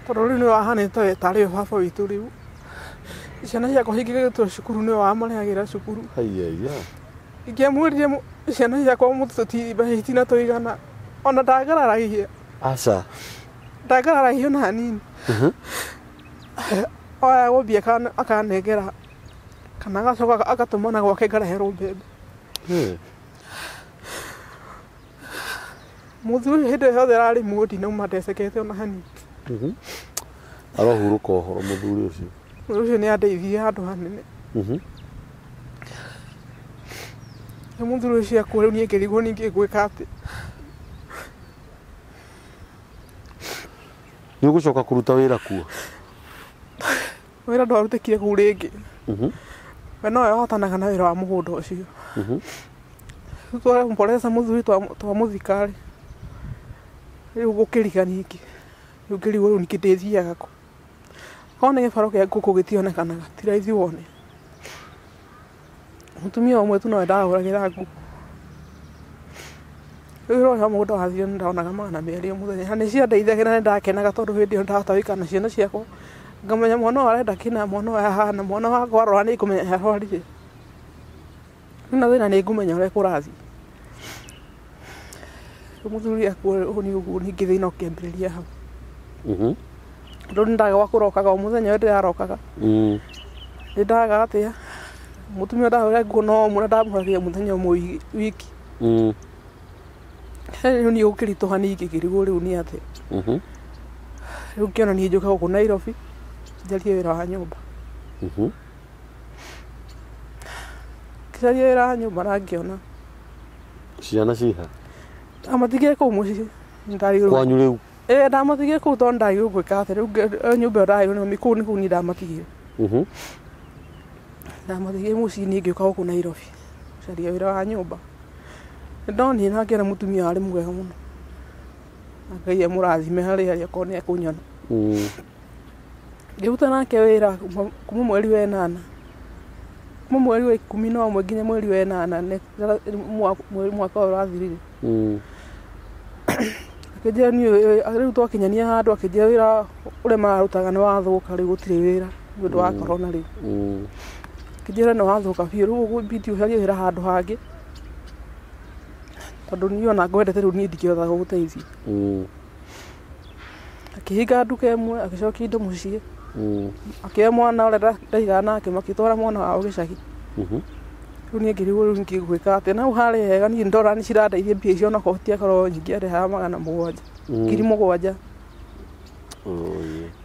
Tondũ rĩu nĩwe wahanĩte we tarĩ we baba witũ rĩu. Ciana ciakwa cingĩgĩtwo cukuru nĩwe wamarehagĩra cukuru. Haiya. Ingĩamwĩrire ciana ciakwa mbeca itinatũigana ona ndagararagia. Aca. Ndagararagia ona hanini. Oyagwo mbia akanengera kana agacoka agatũmana gwake ngareherwo mbembe. Mũthuri ũcio hĩndĩ ĩyo yothe ararĩ muoyo ndinauma ndecekete ona hanini. Arohurũka ũhoro mũthuri ũcio. Mũthuri ũcio nĩ andeithirie handũ hanene. Rĩu mũthuri ũcio akua rĩu niĩ ngĩrigwo ningĩ ngwĩka atĩa. Nĩ ũgũcoka kũruta wĩra kuo? Wĩra ndwarutĩkire kũu rĩngĩ. We nowe wahotanaga na wĩra wa mũgũnda ũcio. Twamboreza mũthuri twamũthika rĩ, rĩu gũkĩriga ningĩ. Rĩu ngĩrigwo rĩu ningĩ ndĩthiaga kũ. Korwo nĩ gĩbaro kĩa ngũkũ gĩtionekanaga, ti raithi wone. Mũtumia ũmwe tu nowe ndahũragĩra nguo. Rĩu wĩra ũcio wa mũgũnda wathire nĩ ndonaga 200 o mũthenya. Na nĩ ciandeithagia na nĩ ndakenaga tondũ hĩndĩ ĩyo ndahota gũikara na ciana ciakwa. Ngamenya mwana ũyũ arenda kĩna, mwana ũyũ ahana, mwana wakwa arwara nĩ ngũmenya arwarire. Rĩu na thĩna nĩ ngũmenya ũrĩa kũrathiĩ. Rĩu mũthuri akua ũguo nĩ ũguo ningĩ thĩna ũkĩambĩrĩria hau. Rĩu nĩ ndaga gwa kũrokaga o mũthenya ũyũ ndĩrarokaga. Nĩ ndaga atĩa, mũtumia ndahũrĩra nguo no ũmwe na ndamũhũragĩra mũthenya ũmwe wiki. Rĩu niĩ gũkĩritũha ningĩ ngĩrigwo rĩu nĩ atĩa. Rĩu ngĩona niĩ njũke gũkũ Nairobi njarie wĩra wa nyũmba. Ngĩcaria wĩra wa nyũmba na ngĩona. Ciana ciha? Ndamatigire kũu mũciĩ. Kwanyu rĩu? Ĩĩ ndamatigire kũu tondũ ndagirwo gwĩka atĩa. Rĩu nyũmba ĩyo ndagirwo nĩ mami kũu nĩ kũu niĩ ndamatigire. Ndamatigire mũciĩ niĩ ngĩũka gũkũ Nairobi gũcaria wĩra wa nyũmba. Nĩ ndonire na ngĩona mũtumia warĩ mwega mũno. Na Ngai amũrathime harĩa arĩ okorwo nĩ ekũnyona. Ngĩruta nake wĩra kuma mweri wa ĩnana. Kuma mweri wa 11 nginya mweri wa ĩnana mwaka ũyũ ũrathirire. Akĩnjĩra niĩ rĩu twakinyania handũ akĩnjĩra wĩra ũrĩa mararutaga nĩ wathũka rĩu gũtirĩ wĩra nĩ ũndũ wa corona rĩu. Akĩnjĩra nĩ wathũka biũ rĩu ũgũbidi ũcarie wĩra handũ hangĩ. Tondũ niĩ ona ngwendete rĩu niĩ ndingĩhota gũgũteithia. Akĩhinga nduka ĩmwe agĩcokia indo mũciĩ. Akĩoya mwana ũrĩa ndaigana nake makĩtwara mwana wao gĩcagi. Rĩu niĩ ngĩrigwo rĩu ngĩgwĩka atĩa. Na hau harĩ hega niĩ ndora nĩ cirandeithia mbia icio onakorwo citiakorwo nyingĩ andehaga 700. 7,000.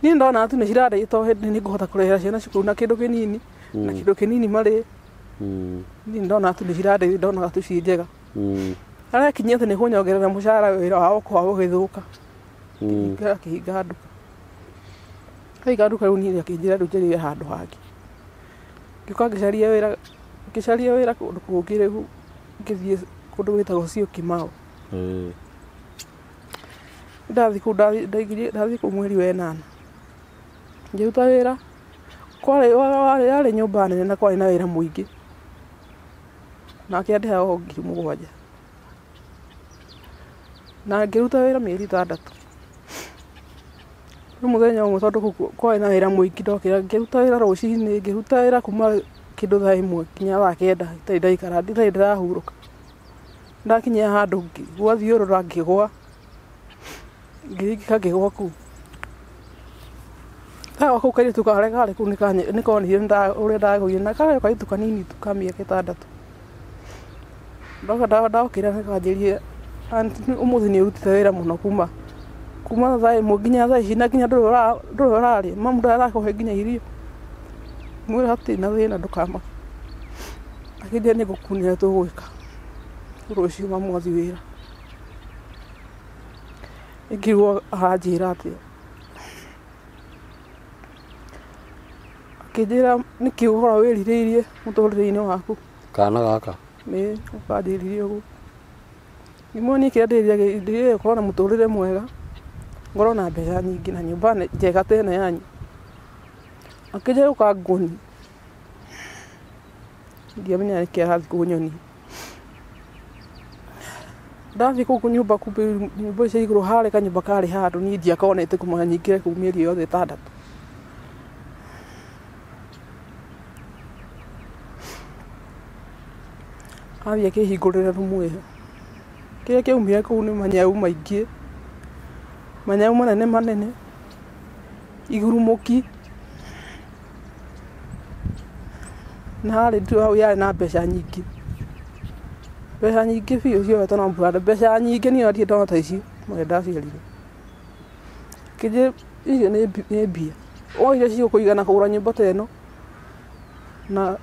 Niĩ ndona tu nĩ cirandeithia tondũ hĩndĩ nĩ ngũhota kũrĩhĩra ciana cukuru na kĩndũ kĩnini na kĩndũ kĩnini marĩe. Niĩ ndona tu nĩ cirandeithia ndonaga tu ciĩ njega. Harĩa akinyia atĩ nĩ kũnyongerera mũcara wĩra wao ũkoragwo ũgĩthũka. Akĩhinga nduka. Akĩhinga nduka rĩu niĩ akĩnjĩra rĩu njarie handũ hangĩ. Ngĩũka ngĩcaria wĩra, ngĩcaria wĩra kũndũ kũngĩ rĩu ngĩthiĩ kũndũ gwĩtagwo Syokimau. Ndathiĩ kũu ndathiĩ kũu mweri wa ĩnana. Ngĩruta wĩra kwarĩ yarĩ nyũmba nene na kwarĩ na wĩra mũingĩ. Nake andĩhaga o 7,000. Na ngĩruta wĩra mĩeri 6. Rĩu mũthenya ũmwe tondũ kũu kwarĩ na wĩra mũingĩ ndokĩra ngĩruta wĩra rũcinĩ, ngĩruta wĩra kuma kĩndũ thaa 1 nginya thaa 9 itarĩ ndaikara, itarĩ ndĩrahurũka. Ndakinya handũ gwathiũrũra ngĩgwa. Ngĩringĩka ngĩgwa kũu. Ndagwa kũu kairĩtu karĩa karĩ kũu nĩkonire ũrĩa ndagũire na karĩ o kairĩtu kanini tu ka mĩaka 6. Ndoka ndokĩra nĩkanjĩrire ũmũthĩ nĩ ũrutĩte wĩra mũno kuma thaa 1 nginya thaa ici na nginya ndũrĩ ũrarĩa mamu ndarakũhe nginya irio. Mwĩre hatirĩ na thĩna ndũkamake. Akĩnjĩra nĩngũkuonia ũrĩa tũgwĩka rũciũ mamu athiĩ wĩra. Ngĩigua aranjĩra atĩa. Akĩnjĩra nĩkĩ ũkoragwo wĩrirĩirie mũtũrĩre-inĩ waku. Kana gaka? Ĩĩ, kanjĩrire ũguo. Ngĩmuonia kĩrĩa ndĩriragĩria gũkorwo na mũtũrĩre mwega, ngorwo na mbeca nyingĩ na nyũmba njega ta ĩno yanyu. Akĩnjĩra ũka nguonie. Ndiamenyaga nĩkĩ arathiĩ kũnyonia. Ndathiĩ kũu nyũmba nyũmba icio igũrũ harĩ kanyũmba karĩ handũ niĩ ndiakonete kuma nyingĩre kũu mĩeri yothe 6. Athiĩ akĩhingũrĩra rumu ĩyo. Kĩrĩa kĩaumire kũu nĩ manyau maingĩ, manyau manene manene, igurumũki, na harĩ hau yarĩ na mbeca nyingĩ. Mbeca nyingĩ biũ cioetwo na mbura, mbeca nyingĩ niĩ ndirĩ ndona ta icio kuma rĩrĩa ndaciarirwo. Akĩnjĩra icio nĩ mbia, woire cigũkũigana kũgũra nyũmba ta ĩno na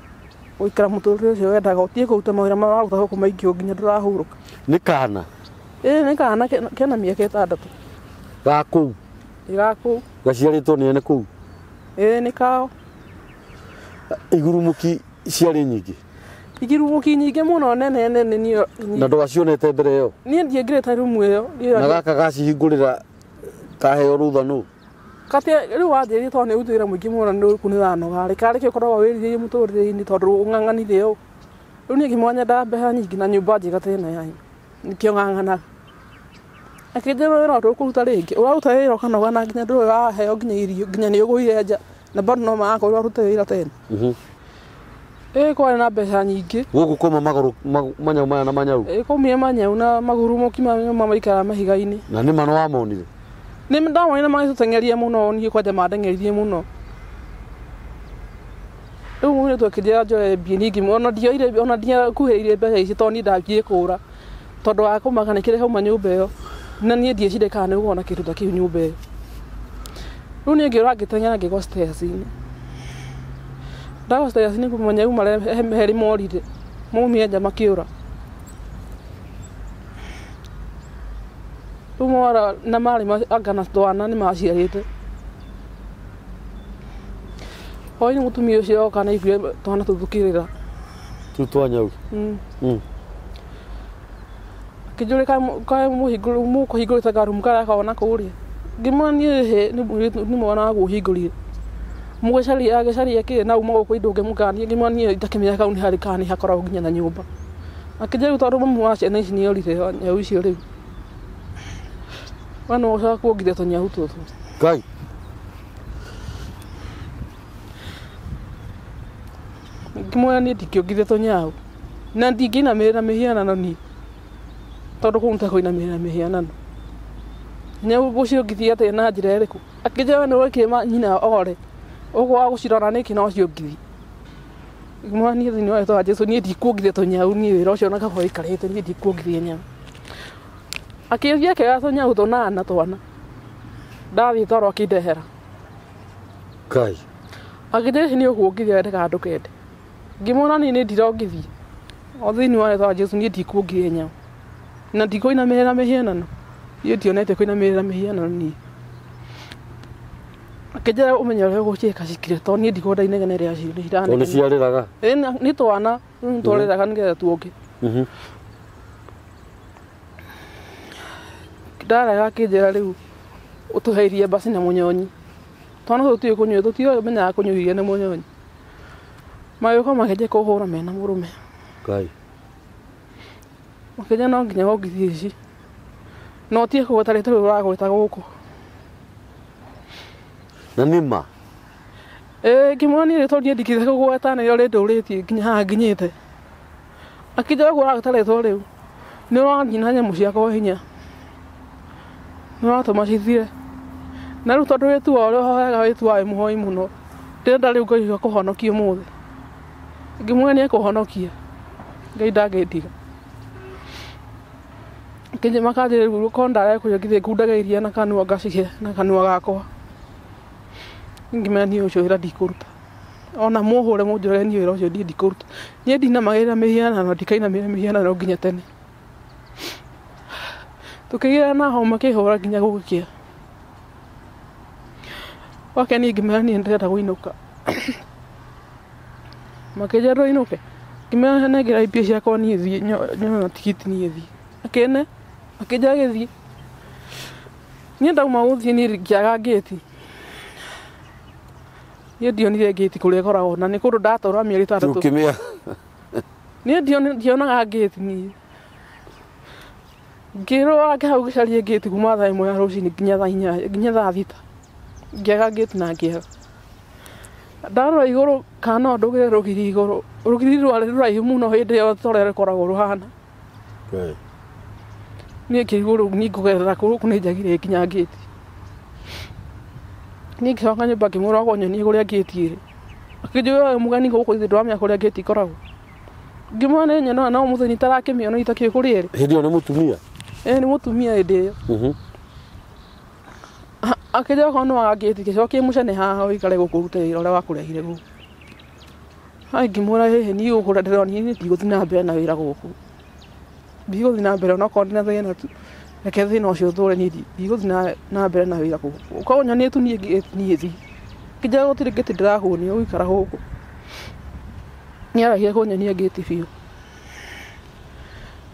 gũikara mũtũrĩre ũcio wendaga ũtige kũruta mawĩra marĩa ũraruta gũkũ maingĩ ũguo nginya ndũrahurũka. Nĩ kana? Ĩĩ nĩ kana kena mĩaka 6. Ga kũu? Ĩ ga kũu. Gaciarĩtwo nĩ ene kũu? Ĩĩ nĩ kao. Igurumũki ciarĩ nyingĩ? Igurumũki nyingĩ mũno nene nene niĩ. Na ndwacionete mbere ĩyo? Niĩ ndiaingĩrĩte rumu ĩyo. Na gaka gacihingũrĩra kaheo rũtha nũ? Kati rĩu wanjĩrire tondũ nĩ ũrutĩte wĩra mũingĩ mũno nĩ kũu nĩ thanoga rĩ, karĩ kĩ ũkoragwo wĩrirĩirie mũtũrĩre-inĩ tondũ ũng'ang'anire ũũ. Rĩu niĩ ngĩmwĩra nyendaga mbeca nyingĩ na nyũmba njega ta ĩno yanyu. Nĩkĩo ng'ang'anaga. Akĩnjĩra wĩra ndũkũruta rĩngĩ, ũraruta wĩra ũkanoga na nginya ndũrĩ ũraheo nginya irio, nginya nĩ ũgũire nja na bado no marakwĩra ũrute wĩra tena. Ĩĩ kwarĩ na mbeca nyingĩ. Gũkũ kũma magũrũ manyau maya na manyau? Ĩĩ kwaumire manyau na magurumũki ma maikaraga mahiga-inĩ. Na nĩ ma nĩwamonire? Nĩ ndamonire magĩtũteng'eria mũno, niĩ kwanja mandeng'eririe mũno. Rĩu mũirĩtu akĩnjĩra njoe mbia niĩ ngĩmwĩra ona ndioire ona ndiakuhĩrĩirie mbeca ici tondũ niĩ ndathiĩ kũra. Tondũ wa kũmaka nĩ kĩrĩa kauma nyũmba ĩyo. Na niĩ ndiecire kana nĩ gũkorwo na kĩndũ ta kĩu nyũmba ĩyo. Rĩu niĩ ngĩũra ngĩteng'era ngĩgwa stairs-inĩ. Ndagwa stairs-inĩ kuma manyau marĩa merĩ morire, maumire nja makĩũra. Rĩu mora na marĩ anga na twana nĩ maciarĩte. Hwaĩ-inĩ mũtumia ũcio oka nĩ aiguire twana tũu tũkĩrĩra. Tũu twa nyau? Akĩnjũria kaĩ mũkũhingũrĩte karumu karĩa karĩ kũrĩa. Ngĩmwĩra niĩ nĩ mwana waku ũhingũrire. Mũgĩcaria agĩcaria kĩ na uma gũkũ ndũngĩmũkania. Ngĩmwĩra niĩ itakĩmenya kau nĩ harĩ kana nĩ hakoragwo nginya na nyũmba. Akĩnjĩra rĩu tondũ mamu wa ciana ici nĩ orire nyau icio rĩu. We no ũcoke kuongithia tũnyau tũtũ. Ngai. Ngĩmwĩra niĩ ndingĩongithia tũnyau. Na ndingĩinamĩrĩra mĩhianano niĩ. Tondũ kũu nĩtakũinamĩrĩra mĩhianano. Nyau gũciongithia atĩa na njĩra ĩrĩkũ? Akĩnjĩra we nĩ wekire nyina ore. Ũguo wa gũcirora nĩkĩ no ciongithie. Ngĩmwĩra niĩ thĩinĩ wa rĩtwa rĩa Jesũ niĩ ndikuongithia tũnyau niĩ wĩra ũcio ona kaba ũikarĩte niĩ ndikuongithia nyau. Akĩũria akĩoya tũnyau tũnana twana. Ndathiĩ toro akĩndehera. Ngai. Akĩnjĩra ici nĩ ũkuongithia wende kana ndũkende. Ngĩmwĩra niĩ nĩ ndirongithia. O thĩinĩ wa rĩtwa rĩa Jesũ niĩ ndikuongithia nyau. Na ndikũinamĩrĩra mĩhianano. Niĩ ndionete kũinamĩrĩra mĩhianano niĩ. Akĩnjĩra ũmenye ũrĩa ũgũciĩka cikire tondũ niĩ ndikwenda inegene rĩacio nĩ iranegena. Tondũ nĩ ciarĩraga? Ĩĩ nĩ twana, rĩu nĩtwarĩraga nĩgetha tuonge. Ndarega akĩnjĩra rĩu ũtũhe iria basi na mũnyonyi. Twana tũtũ tũtiũĩ kũnyua, tũtimenyaga kũnyua iria na mũnyonyi. Magĩũka makĩanjia kũhũra mena mũrũme. Ngai. Makĩnjĩra no nginya wongithie ici. No ũtige kũgweta rĩtwa rĩu ũragweta gũkũ. Na nĩ ma? Ĩĩ ngĩmwĩra niĩ rĩtwa niĩ ndingĩte kũgweta nĩrĩo rĩndũrĩtie nginya haha nginyĩte. Akĩnjĩra ũguo ũragweta rĩtwa rĩu. Nĩ ũranyina nyamũ ciakwa hinya. Nĩ ũratũma cithire. Na rĩu tondũ wĩtua ũrĩa ũhoyaga wĩtua wĩ mũhoi mũno. Ndĩrenda rĩu Ngai akũhonokie ũmũthĩ. Ngĩmwĩra nĩ ekũhonokia. Ngai ndangĩndiga. Nginya makanjĩra rĩu korwo ndarekũria ngĩthiĩ ngundaga iria na kanua ngacihe na kanua gakwa. Ngĩmera niĩ ũcio wĩra ndikũruta. Ona mũhũre mũnjũrage niĩ wĩra ũcio niĩ ndikũruta. Niĩ ndinamagĩrĩra mĩhianano ndikainamĩrĩra mĩhianano nginya tene. Tũkĩgĩra hau makĩhũra nginya gũgĩkĩa. Wake niĩ ngĩmera niĩ ndĩrenda kũinũka. Makĩnjĩra ndũinũke. Ngĩmera nengera mbia ciakwa niĩ thiĩ nyone tigiti niĩ thiĩ. Akĩne akĩnjĩra gĩthiĩ. Niĩ ndauma gũthiĩ niĩ ngĩaga ngĩti. Niĩ ndionire ngĩti kũrĩa ĩkoragwo na nĩ kũndũ ndatũra mĩeri ĩtandatũ. Ũkĩmĩa. Niĩ ndionaga ngĩti niĩ. Ngĩrũa hau ngĩcaria ngĩti kuma thaa 1 ya rũcinĩ nginya thaa 8 nginya thaa 6. Ngĩaga ngĩti na ngĩaga. Ndarora igũrũ kana no ndũgĩre rũgiri igũrũ. Rũgiri rwarĩ rũraihu mũno hĩndĩ ĩyo ta ũrĩa rũkoragwo rũhana. Niĩ ngĩigua rĩu niĩ ngũgerera kũ gũkũ nĩ njagire nginya ngĩti. Niĩ ngĩcoka nyũmba ngĩmwĩra okorwo nyonie kũrĩa ngĩti ĩrĩ. Akĩnjĩra we mũgeni gũkũ ithuĩ ndũramenya kũrĩa ngĩti ĩkoragwo. Ngĩmwĩra nĩ nyonaga no mũthenya itarakĩmĩona itakĩũĩ kũrĩa ĩrĩ. Hĩndĩ ĩyo nĩ mũtumia? Ĩĩ nĩ mũtumia hĩndĩ ĩyo. Akĩnjĩra okorwo nĩ waga ngĩti gĩcokie mũcene haha ũikare gũkũ ũrute wĩra ũrĩa wakũrehire gũkũ. Hai ngĩmwĩra hĩhĩ niĩ gũkũ ũrĩa ndĩronire niĩ ndigũthiĩ na mbere na wĩra gũkũ. Ndigũthiĩ na mbere onokorwo ndĩna thĩna tu. Reke thĩna ũcio ũtũre niĩ ndigũthiĩ na mbere na wĩra gũkũ. Ũkorwo nyonie tu niĩ ngĩti niĩ thiĩ. Akĩnjĩra gũtirĩ ngĩti ndĩrakuonia ũgũikara gũkũ. Nĩaregire kũnyonia ngĩti biũ.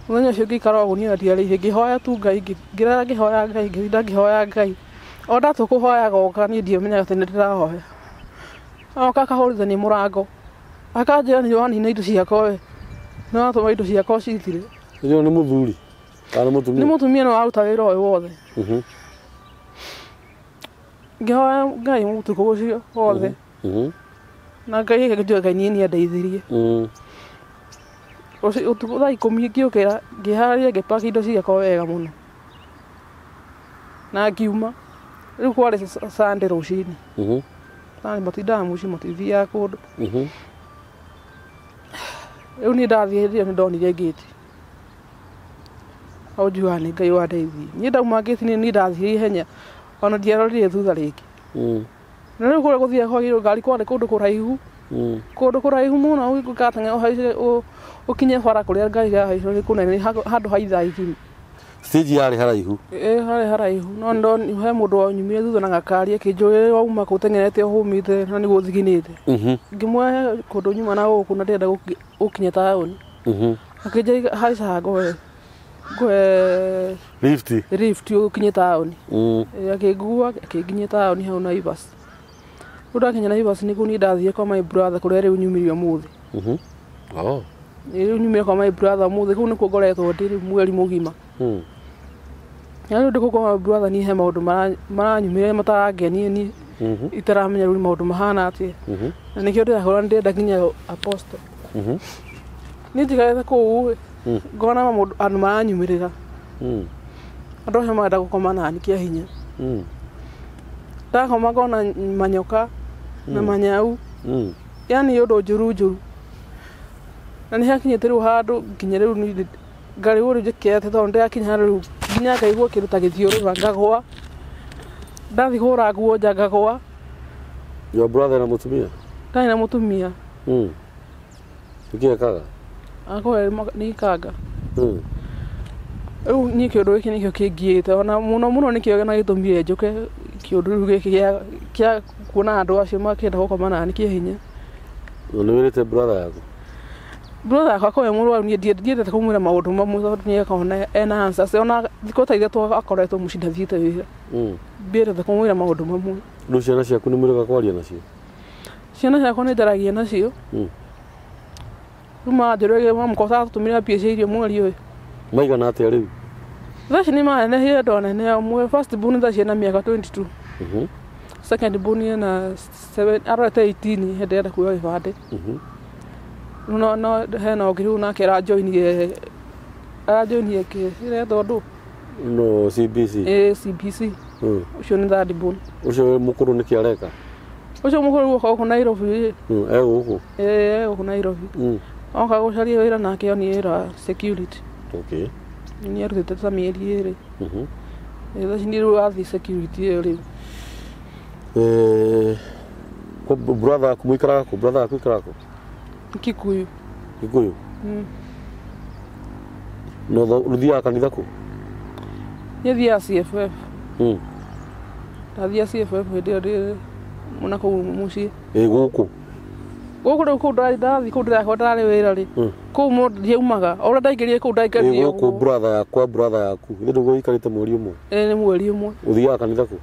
Mũthenya ũcio ngĩikara ũguo niĩ ndiarĩire ngĩhoya tu Ngai ngĩrara ngĩhoya Ngai ngĩrinda ngĩhoya Ngai. O ndatua kũhoya goka niĩ ndiamenyaga atĩ nĩndĩrahoya. Oka akahũrithania mũrango. Akanjĩra nĩ wanina indo ciakwa we. Nĩ watũma indo ciakwa cithire. Ũcio nĩ mũthuri kana mũtumia? Nĩ mũtumia no aruta wĩra ũyũ wothe. Ngĩhoya Ngai ũtukũ ũcio wothe. Na Ngai akĩnjĩra Ngai niĩ nĩandeithirie. Ũtukũ thaa 10 ngĩũkĩra ngĩharĩria ngĩpaki indo ciakwa wega mũno. Na ngiuma. Rĩu kwarĩ Sunday rũcinĩ. Sunday matindaga mũciĩ matithiaga kũndũ. Rĩu niĩ ndathiĩ hĩndĩ ĩyo nĩndonire ngĩti. Hau njugaga nĩ Ngai wandeithirie. Niĩ ndauma ngĩti niĩ ndathire ihenya ona ndiarorire thutha rĩngĩ. Na rĩu kũrĩa gũthiaga kwagĩrĩirwo ngari kwarĩ kũndũ kũraihu. Kũndũ kũraihu mũno ũgateng'era ũhaice ũkinye bara kũrĩa ngari irahaicwo nĩ kũnene handũ ha ithaa igima. Stage yarĩ haraihu? Ĩĩ harĩ haraihu no nĩndonire he mũndũ wanyumire thutha na gakari akĩnjũria wauma kũ ũteng'erete ũhũmĩte na nĩguo ũthiginĩte. Ngĩmwĩra kũndũ nyuma na gũkũ na ndĩrenda gũkinya taũni. Akĩnjĩra haica ngũhe lift lift ũkinye taũni. Akĩngua akĩnginyia taũni hau Naivas. Rĩu ndakinya Naivas nĩkuo niĩ ndathire kwa my brother kũrĩa rĩu nyumire ũmũthĩ. Rĩu nyumire kwa my brother ũmũthĩ kũu nĩkuo ngoretwo ndĩ rĩu mweri mũgima. Na rĩu ndĩ kũu kwa my brother niĩ he maũndũ maranyumĩra matarangenia niĩ. Itaramenya rĩu nĩ maũndũ mahana atĩa. Na nĩkĩo ndĩrahũra ndĩrenda nginya apostle. Niĩ njikarĩte kũu ngona maũndũ andũ maranyumĩrĩra. Andũ acio marenda gũkoma nani kĩa hinya. Ndakoma ngona manyoka na manyau. Yaani ũndũ njũru njũru. Na nĩ hakinyĩte rĩu handũ nginya rĩu niĩ ngarigwo rĩu njĩke atĩa tondũ ndĩrakinya handũ rĩu nginya ngaigua kĩndũ ta gĩthiũrũra ngagũa. Ndathiĩ kũhũra nguo nja ngagũa. Your brother na mũtumia? Ndarĩ na mũtumia. Nĩkĩ ekaga? Akorwo nĩ ikanga. Rĩu niĩ kĩũndũ gĩkĩ nĩkĩo kĩngiĩte ona mũno mũno nĩkĩo na gĩtũmire njũke kĩũndũ rĩu gĩkĩ kĩa kuona andũ acio makĩenda gũkoma nani kĩa hinya. Na nĩ wĩrĩte brother yaku? Brother yakwa akorwo e mũrwaru niĩ ndiendete kũmwĩra maũndũ mamwe tondũ nĩ akoragwo ena answers ona thikũ ta ithatũ akoretwo mũciĩ ndathiĩte wĩra. Ndiendete kũmwĩra maũndũ mamwe. Rĩu ciana ciaku nĩ mwĩrĩga kwaria nacio? Ciana ciakwa nĩ njaragia nacio. Rĩu manjũragia mamũkosa atũtũmĩra mbia cia irio mweri ũyũ. Maigana atĩa rĩu? Thaa ici nĩ manenehire andũ anene ũmwe first born thaa ici ena mĩaka 22. Second born ena 7 arorete 18 hĩndĩ ĩrĩa kuoya gĩbandĩ. No hena ũngĩ rĩu nake arajoinire Aranjoinie kĩ ĩretwo ndũ? No CBC. Ĩ CBC. Ũcio nĩ third born. Ũcio mũkũrũ nĩkĩ areka? Ũcio mũkũrũ gũka gũkũ Nairobi. E gũkũ? Ĩ gũkũ Nairobi. Oka gũcaria wĩra nake onie wĩra wa security. Okay. Nĩ arutĩte ta mĩeri 2. Thaa ici nĩ rĩu athiĩ security ĩyo rĩu. Ko brother aku mũikaraga kũ? Brother aku aikaraga kũ? Kikuyu. Gikuyu? No ũthiaga kanitha kũ? Niĩ thiaga CFF. Ndathiaga CFF hĩndĩ ĩyo ndĩ na kũu mũciĩ. Ĩ gũkũ? Gũkũ rĩu kũu ndathiĩ kũu ndĩrakora ndarĩ wĩra rĩ. Kũu mũndũ ndiaumaga. O ũrĩa ndaingĩrire kũu ndaikarire Ĩ gũkũ brother yakwa, brother yaku. Ithe ndũguo ũikarĩte mweri ũmwe? Ĩ nĩ mweri ũmwe. Ũthiaga kanitha kũ?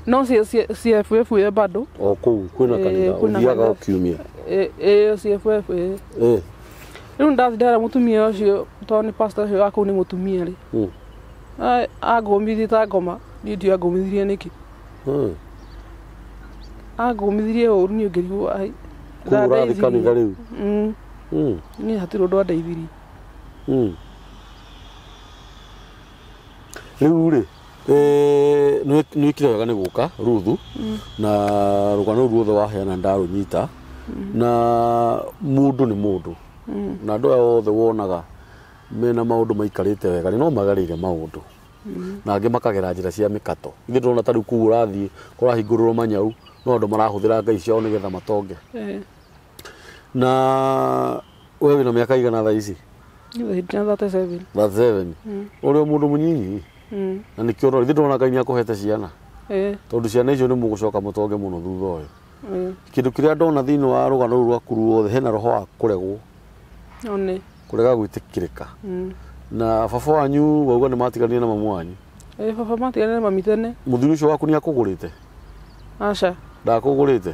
No CFF ĩ bado. O kũu kwĩna kanitha. Ũthiaga o kiumia? Ĩ CFF ĩ. Rĩu ndathiĩ ndera mũtumia ũcio tondũ nĩ pastor ũcio wa kũu nĩ mũtumia rĩ. Angũmithirie ta ngoma. Niĩ ndiũĩ angũmithirie nĩkĩ. Angũmithirie ũru niĩ ngĩrigwo ai. Kũu ũrathiĩ kanitha rĩu? Niĩ hatirĩ ũndũ andeithirie. Rĩu rĩ, nĩ wĩkire wega nĩ gũka Ruthu na rũgano rũu ruothe waheana ndarũnyita na mũndũ nĩ mũndũ na andũ aya othe wonaga mena maũndũ maikarĩte wega no magereire maũndũ na angĩ makagera njĩra cia mĩkato. Ithuĩ ndĩrona ta rĩu kũu ũrathiĩ kũrahingũrĩrwo manyau no andũ marahũthĩra ngai ciao nĩgetha matonge. Na we wĩna mĩaka igana thaa ici? Ndĩna 37. 37. Ũrĩ o mũndũ mũnyinyi? Na nĩkĩo ũrona ithuĩ ndĩrona Ngai nĩakũhete ciana. Tondũ ciana icio nĩ mũgũcoka mũtonge mũno thutha ũyũ. Kĩndũ kĩrĩa ndona thĩinĩ wa rũgano rũu rwaku ruothe hena roho wa kũregwo. One. Kũrega gwĩtĩkĩrĩka. Na baba wanyu wauga nĩ matiganire na mamu wanyu? Baba matiganire na mami tene. Mũthuri ũcio waku nĩ akũgũrĩte? Aca. Ndakũgũrĩte?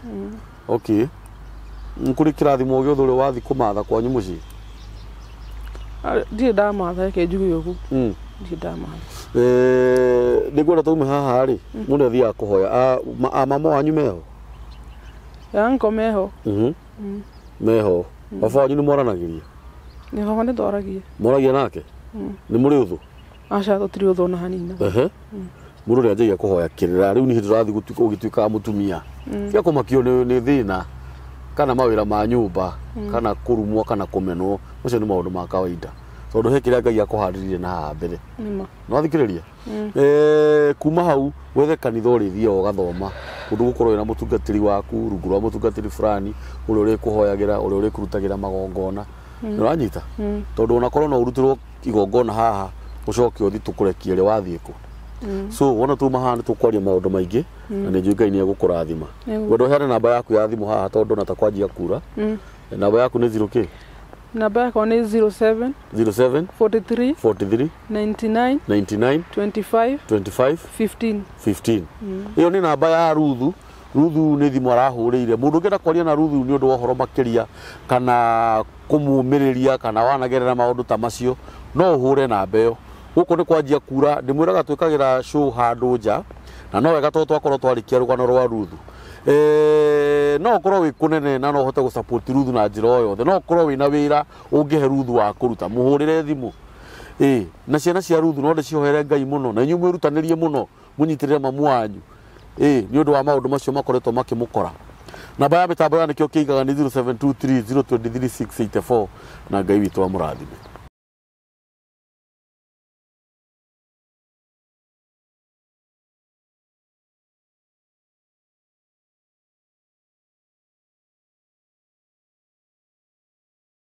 Okay. Kũrĩ kĩrathimo gĩothe ũrĩa wathiĩ kũmatha kwanyu mũciĩ? Ndirĩ ndamatha, reke njuge ũguo. Ndirĩ ndamatha. Nĩngwenda taume haha rĩ, mũndũ athiaga kũhoya. Mama wanyu meho? Uncle meho. Meho. Baba wanyu nĩ mwaranagĩria? Nĩ baba nĩ twaragia. Mwaragia nake? Nĩ mũrĩ ũthũ? Aca, tũtirĩ ũthũ ona hanini. Mũndũ nĩ anjagia kũhoya kĩrĩra, rĩu nĩ hĩndĩ ũrathiĩ ũgĩtuĩkaga mũtumia. Tiga kũmakio nĩ thĩna kana mawĩra ma nyũmba kana kũrumwo kana kũmenwo, macio nĩ maũndũ ma kawaida. Tondũ he kĩrĩa Ngai akũharĩrĩirie na haha mbere. Nĩma. Nĩ wathikĩrĩria? Kuma hau wethe kanitha ũrĩthiaga ũgathoma kũndũ gũkorwo wĩna mũtungatĩri waku rungu rwa mũtungatĩri fulani ũrĩa ũrĩkũhoyagĩra ũrĩa ũrĩkũrutagĩra magongona. Nĩ ũranyita? Tondũ onakorwo no ũrutĩrwo igongona haha ũcoke ũthiĩ tũkũrekie rĩ wathiĩ kũ. So wona tuma haha nĩ tũkwaria maũndũ maingĩ na nĩ njũĩ Ngai nĩ egũkũrathima. Wendo ũheane namba yaku ya thimũ haha tondũ ndona ta kwanjia kura. Namba yaku nĩ 0 kĩ? Namba yakwa nĩ 07 07 43 43 99 99 25 25 15. 15. Ĩyo nĩ namba ya Ruthu. Ruthu nĩ thimũ arahũrĩire. Mũndũ ũngĩenda kwaria na Ruthu nĩ ũndũ wa ũhoro makĩria kana kũmũmĩrĩria kana wanagerera maũndũ ta macio no ũhũre namba ĩyo. Gũkũ nĩ kwanjia kura, ndĩmwĩraga twĩkagĩra show handũ nja na no wega tondũ twakorwo twarĩkia rũgano rwa Ruthu. No ũkorwo wĩ kũnene na no ũhote gũ-support Ruthu na njĩra o yothe, no ũkorwo wĩna wĩra ũngĩhe Ruthu wa kũruta, mũhũrĩre thimũ. Na ciana cia Ruthu no ndĩcihoere Ngai mũno na inyuĩ mwĩrutanĩrie mũno mũnyitĩrĩre mamu wanyu. Nĩ ũndũ wa maũndũ macio makoretwo makĩmũkora. Namba ya mĩtambo ya nĩkĩo kĩigaga nĩ 0723 023 684 na Ngai witũ amũrathime.